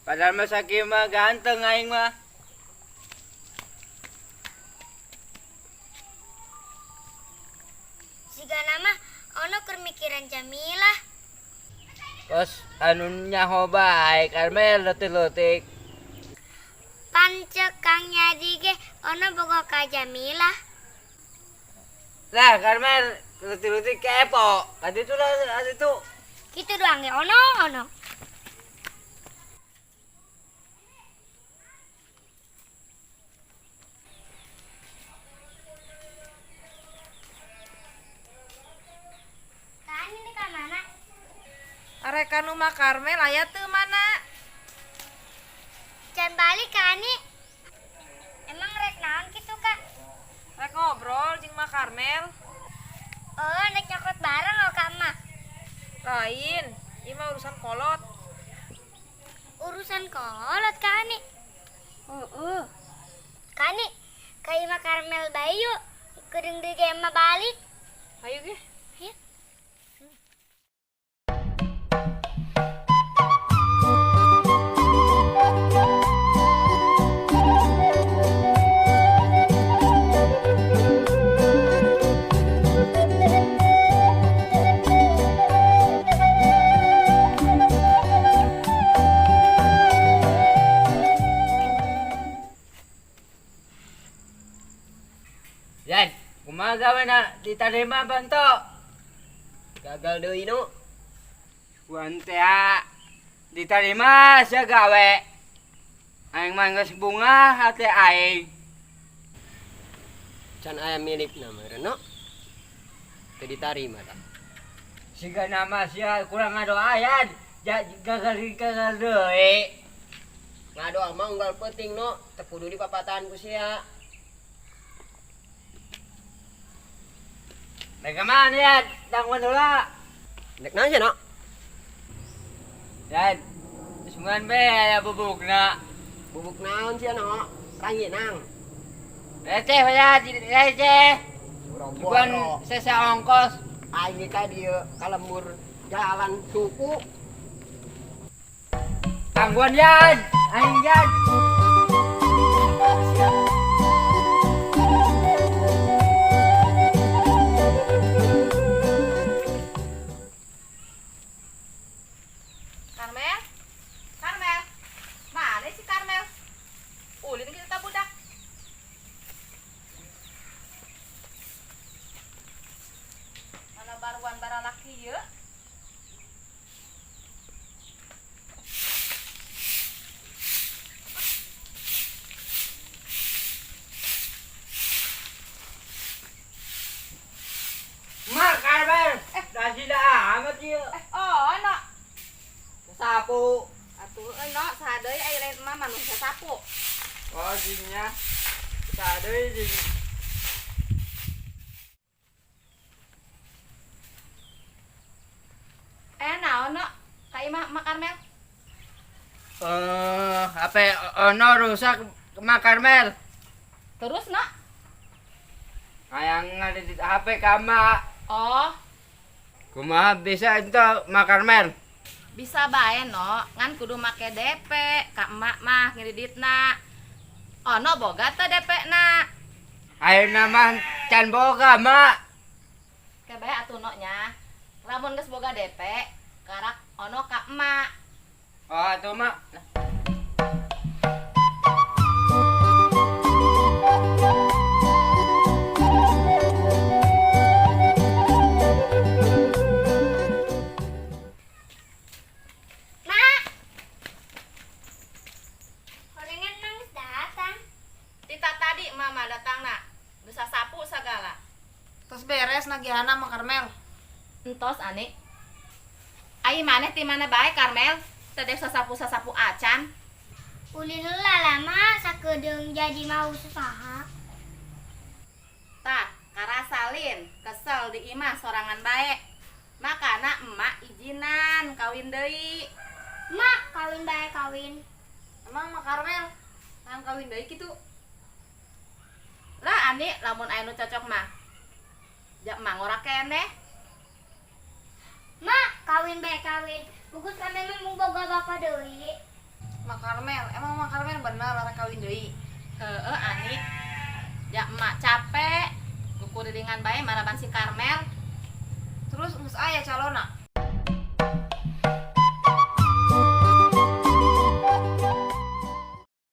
Padahal mah sakieu mah ganteng aing mah. Sigana mah ono keur mikiran Jamilah. Kos anu nyaho bae Karmel leutik-leutik. Pan ceuk Kang Yadi ge ono boga ka Jamilah. Lah Karmel leutik-leutik kepo. Kaditu lah kaditu. Kitu doang ge ono ono. Kan ini ka mana? Arek ka nu mah Karmel aya teu mana? Can balik ka Ani. Emang rek naon kitu Kak? Rek ngobrol jeung Mak Karmel. Oh, rek nyokot bareng oh Kak Mak. Lain, ieu mah urusan kolot. Urusan kolot Kak Ani. Heeh. Kak Ani, ka imah Karmel bae yuk. Kedeung deui ge emak balik. Hayu ge. Hayu. Yan, kumaha gawe na ditarima banto? Gagal deui nu. Kuan teh diterima sia gawe. Aing mah geus bunga hate aing. Can aya milikna meureun no. Teu ditarima tah. Siga nama sia kurang ngadoa yan. Gagal gagal deui. Ngadoa mah unggal peuting no, teu kudu dipapatahan ku sia. Rek ka mana yan? Tangguan heula. Rek naon sia no? Yan, sungan be aya bubukna. Bubuk naon sia no? Ranginang. Receh ya, receh. Bukan Boro-boro. sesa ongkos. Aing ge ka dieu ka lembur jalan suku. Tangguan yan, aing yan. Karmel? Karmel? Mana si Karmel? Ulin kita tak budak. Mana baruan baralaki ye? Mak Karmel, rajin amat ieu. Oh, no. Sapu. Atuh no, saha deui aya lain mah manusia sapu. Oh, jingnya. Saha deui jing. Naon no? Ka imah Mak Karmel? HP ono rusak Mak Karmel. Terus no? Hayang ngadit HP ka mak. Oh. Kumaha bisa itu Mak Karmel? Bisa bae no, ngan kudu make DP ka emak mah ngididitna. Ono boga teu DP na? Ayeuna mah can boga, Mak. Ke bae atuh no nya. Lamun geus boga DP, karak ono ka emak. Oh, atuh Mak. Mak. Gorengan nangis datang. Tita tadi mama datang nak. Bisa sapu segala. Tos beres nagihana sama Karmel. Entos ani. Ai maneh ti mana bae Karmel? Teu sasapu-sasapu acan. Ulin heula lah mak, sakedeung jadi mau saha. Tah, karasalin, kesel di imah sorangan bae. Makana emak izinan kawin deui. Mak, kawin bae kawin. Emang Mak Karmel hayang kawin deui kitu? Lah ani lamun aya nu cocok mah. Jak emak ngora keneh. Mak, kawin bae kawin. Bukus kami mah mung boga bapa deui. Mak Karmel, emang Mak Karmel bener arek kawin deui? Heeh, Ani. Ya emak capek. Kukurilingan bae maraban si Karmel. Terus geus aya calona?